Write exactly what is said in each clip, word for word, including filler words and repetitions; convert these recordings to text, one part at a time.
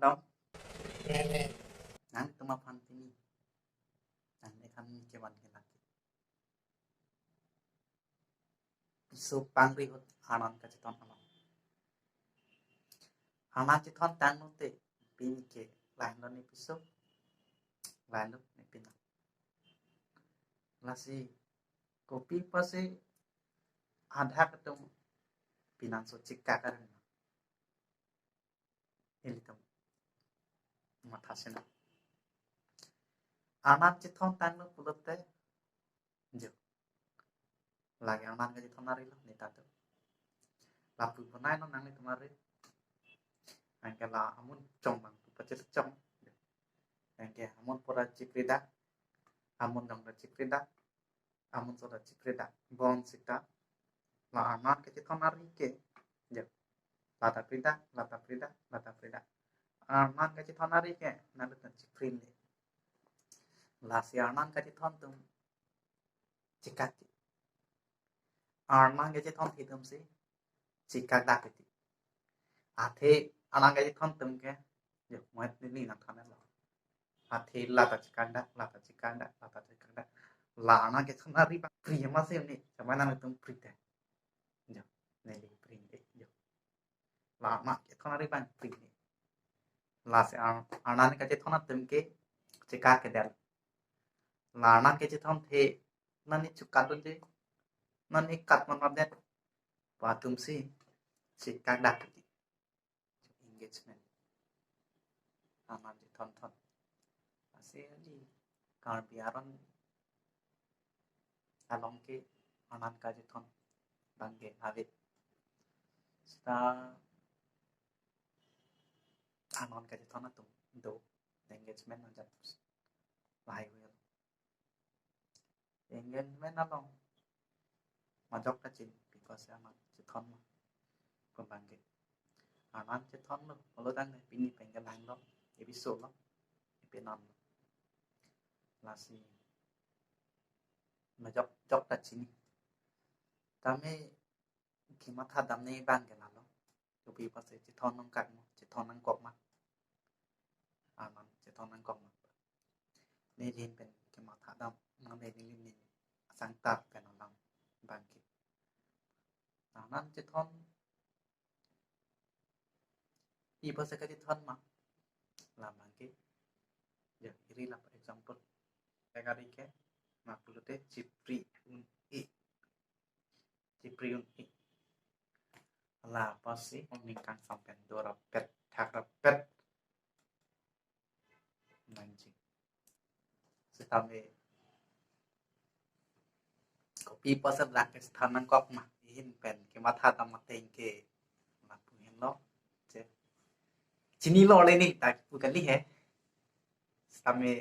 Dong. Nangtum aphan pini. Nang ekhan kevan ke lake. Piso pangri ahut Arnan kachethon along. Arnan chethon tanglo te pini ke lahenlo ne piso. Lahenlo ne pini. Lasi kopi pusi hadak atum pinanso chikak areng. Ilitum matha sena. Arnan chethon tanglo pulote. Jo. Lake Arnan kachethon ari lo ne ta tu. Lapu bonai non nanglitum ari. Anke la amun chong bang tu pachet chong. Anke amun pura chipridak. Amun dong da chipridak. Amun so da chipridak. Bonsita. La Arnan kachethon ari ke. Jo. Lata pridak, lata pridak, lata pridak. Arnan kachethon ari ke. Nanglitum chiprin de. Lasi Arnan kachethon atum chikak. Arnan kachethon atum si chikak dak ti. Athe Arnan kachethon atum ke. Jo, muet neli nangthan lo. Athe lata chikak dak, lata chikak dak, lata chikak dak. La Arnan kachethon ari bang pri ma se ne. Sama nangtum pri te. Jo, neli pri de. Jo. La Arnan kachethon ari bang pri ne. Lasi Ar-, Arnan kachethon atum ke chikak ke del. La Arnan kachethon the nani chikak dun je. Nani kat man man det. Pu atum si chikak dak ti. Engagement. Arnan chethon thon. Asi di Karbi aron along ke Arnan kachethon bang ke ave. Sita Arnan kachethon atum do engagement ajat lahai hui. Engagement along majok kachin, because Arnan chethon ma. Pu bang ke Arnan chethon lo, olo dang ne pini pen ke lahenlo, episode lo, epi non lo. Lasi majok jok ta chini. Tame kematha dam ne bang ke lalo. Kopi pusi chethon nangkok ma, chethon nangkok ma. Arnan chethon nangkok ma. Neli pen kematha dam, nang neli neli asang tar pen alam bang ke. Arnan chethon. Pi pusi kachethon ma. La bang ke. Jo, iri la example. Kagari ke, ma pulote chipri un-e. Chipri un-e. La pusi, ong ningkan sampen do rapet, thak rapet. Nangji. Sitame. Kopi pusi dak ke chethan nangkok ma. Ihin pen kematha dam ateng ke. Lapu henlo. Che. Chinilo le ne ta pu kali he. Sitame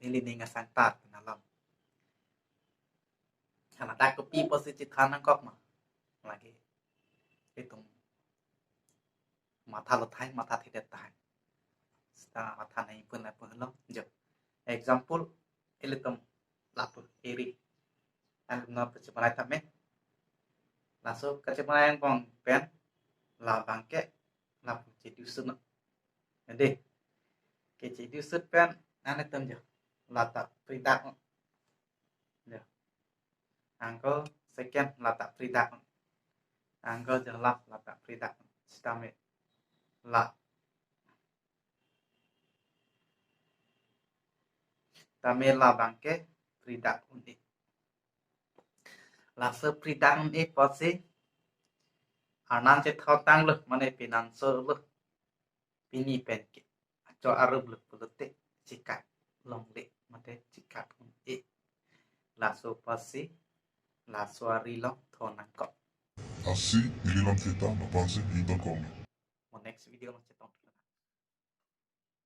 neli ning asang tar pen alam. Hala dak kopi pusi chethan nangkok ma. Lake. Itum matha lo tahai, matha thedet tahai. Sita matha nai pun lapu lo. Jo. Example, ilitum lapu iri. Ang na pachibonai tame. Laso kachibonai angbong pen la bang ke lapu chedusut non. Ade. Kechedusut pen nanglitum jo. Lata pridak. Jo. Anke second lata pridak. Anke jo la lata pridak. Sitame la. Tame la bang ke pridak un-e. Laso pridak un-e pusi Arnan chethon tanglo, mane pinanso lo. Pini pen ke. Acho arum lo pulote chikak longle, mate chikak un-e. Laso pusi, laso ari along thon nangkok. Lasi, ili lam cheta, lapu-an si, ington kong. Mo next video lo.